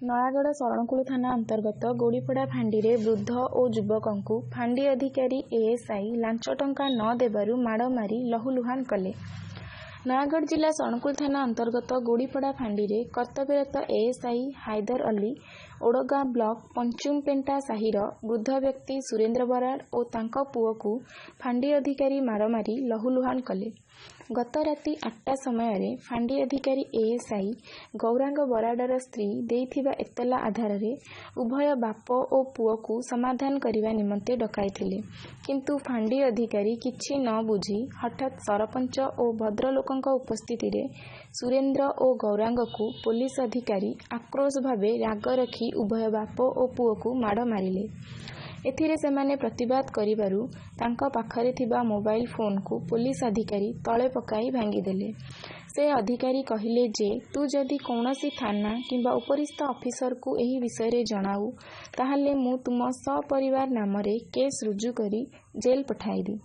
ନୟାଗଡ଼ ଶରଣକୁଳ ଥାନା ଅନ୍ତର୍ଗତ ଗୋଡ଼ିପଡ଼ା ଫାଣ୍ଡିରେ ବୃଦ୍ଧ ଓ ଯୁବକଙ୍କୁ ଫାଣ୍ଡି ଅଧିକାରୀ ଏଏସ୍ଆଇ ଲାଞ୍ଚ ଟଙ୍କା ନ ଦେବାରୁ ମାଡ଼ ମାରି ଲହୁଲୁହାଣ କଲେ। ନୟାଗଡ଼ ଜିଲ୍ଲା ଶରଣକୁଳ ଥାନା ଅନ୍ତର୍ଗତ ଗୋଡ଼ିପଡ଼ା ଫାଣ୍ଡିରେ କର୍ତ୍ତବ୍ୟରତ ଏଏସ୍ଆଇ ହାଇଦର ଅଲ୍ଲୀ ଓଡ଼ଗାଁ ବ୍ଲକ ପଞ୍ଚୁମପେଣ୍ଟା ସାହିର ବୃଦ୍ଧ ବ୍ୟକ୍ତି ସୁରେନ୍ଦ୍ର ବରାଳ ଓ ତାଙ୍କ ପୁଅକୁ ଫାଣ୍ଡି ଅଧିକାରୀ ମାଡ଼ ମାରି ଲହୁଲୁହାଣ କଲେ। ଗତ ରାତି 8ଟା ସମୟରେ ଫାଣ୍ଡି ଅଧିକାରୀ ଏଏସ୍ଆଇ ଗୌରାଙ୍ଗ ବରାଳର ସ୍ତ୍ରୀ ଦେଇଥିବା ଏତଲା ଆଧାରରେ ଉଭୟ ବାପ ଓ ପୁଅକୁ ସମାଧାନ କରିବା ନିମନ୍ତେ ଡକାଇଥିଲେ। କିନ୍ତୁ ଫାଣ୍ଡି ଅଧିକାରୀ କିଛି ନ ବୁଝି ହଠାତ୍ ସରପଞ୍ଚ ଓ ଭଦ୍ରଲୋକଙ୍କ ଉପସ୍ଥିତିରେ ସୁରେନ୍ଦ୍ର ଓ ଗୌରାଙ୍ଗକୁ ପୋଲିସ ଅଧିକାରୀ ଆକ୍ରୋଶ ଭାବେ ରାଗ ରଖି ଉଭୟ ବାପ ଓ ପୁଅକୁ ମାଡ଼ ମାରିଲେ। ଏଥିରେ ସେମାନେ ପ୍ରତିବାଦ କରିବାରୁ ତାଙ୍କ ପାଖରେ ଥିବା ମୋବାଇଲ ଫୋନ୍କୁ ପୋଲିସ ଅଧିକାରୀ ତଳେ ପକାଇ ଭାଙ୍ଗିଦେଲେ। ସେ ଅଧିକାରୀ କହିଲେ ଯେ ତୁ ଯଦି କୌଣସି ଥାନା କିମ୍ବା ଉପରିସ୍ଥ ଅଫିସରକୁ ଏହି ବିଷୟରେ ଜଣାଉ, ତାହେଲେ ମୁଁ ତୁମ ସପରିବାର ନାମରେ କେସ୍ ରୁଜୁ କରି ଜେଲ୍ ପଠାଇବି।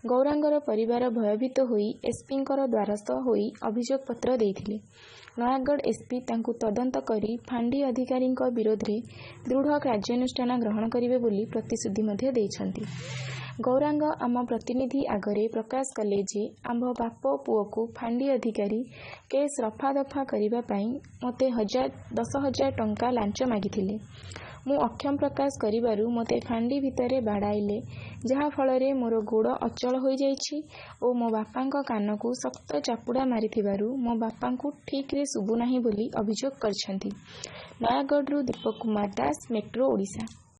ଗୌରାଙ୍ଗର ପରିବାର ଭୟଭୀତ ହୋଇ ଏସ୍ପିଙ୍କର ଦ୍ୱାରସ୍ଥ ହୋଇ ଅଭିଯୋଗ ପତ୍ର ଦେଇଥିଲେ। ନୟାଗଡ଼ ଏସ୍ପି ତାଙ୍କୁ ତଦନ୍ତ କରି ଫାଣ୍ଡି ଅଧିକାରୀଙ୍କ ବିରୋଧରେ ଦୃଢ଼ କାର୍ଯ୍ୟାନୁଷ୍ଠାନ ଗ୍ରହଣ କରିବେ ବୋଲି ପ୍ରତିଶ୍ରୁତି ମଧ୍ୟ ଦେଇଛନ୍ତି। ଗୌରାଙ୍ଗ ଆମ ପ୍ରତିନିଧି ଆଗରେ ପ୍ରକାଶ କଲେ ଯେ ଆମ୍ଭ ବାପ ପୁଅକୁ ଫାଣ୍ଡି ଅଧିକାରୀ କେସ୍ ରଫାଦଫା କରିବା ପାଇଁ ମୋତେ 10,000 ଟଙ୍କା ଲାଞ୍ଚ ମାଗିଥିଲେ। ମୁଁ ଅକ୍ଷମ ପ୍ରକାଶ କରିବାରୁ ମୋତେ ଫାଣ୍ଡି ଭିତରେ ବାଡ଼ାଇଲେ, ଯାହାଫଳରେ ମୋର ଗୋଡ଼ ଅଚଳ ହୋଇଯାଇଛି ଓ ମୋ ବାପାଙ୍କ କାନକୁ ଶକ୍ତ ଚାପୁଡ଼ା ମାରିଥିବାରୁ ମୋ ବାପାଙ୍କୁ ଠିକ୍ରେ ଶୁଭୁନାହିଁ ବୋଲି ଅଭିଯୋଗ କରିଛନ୍ତି। ନୟାଗଡ଼ରୁ ଦୀପକ କୁମାର ଦାସ, ମେଟ୍ରୋ ଓଡ଼ିଶା।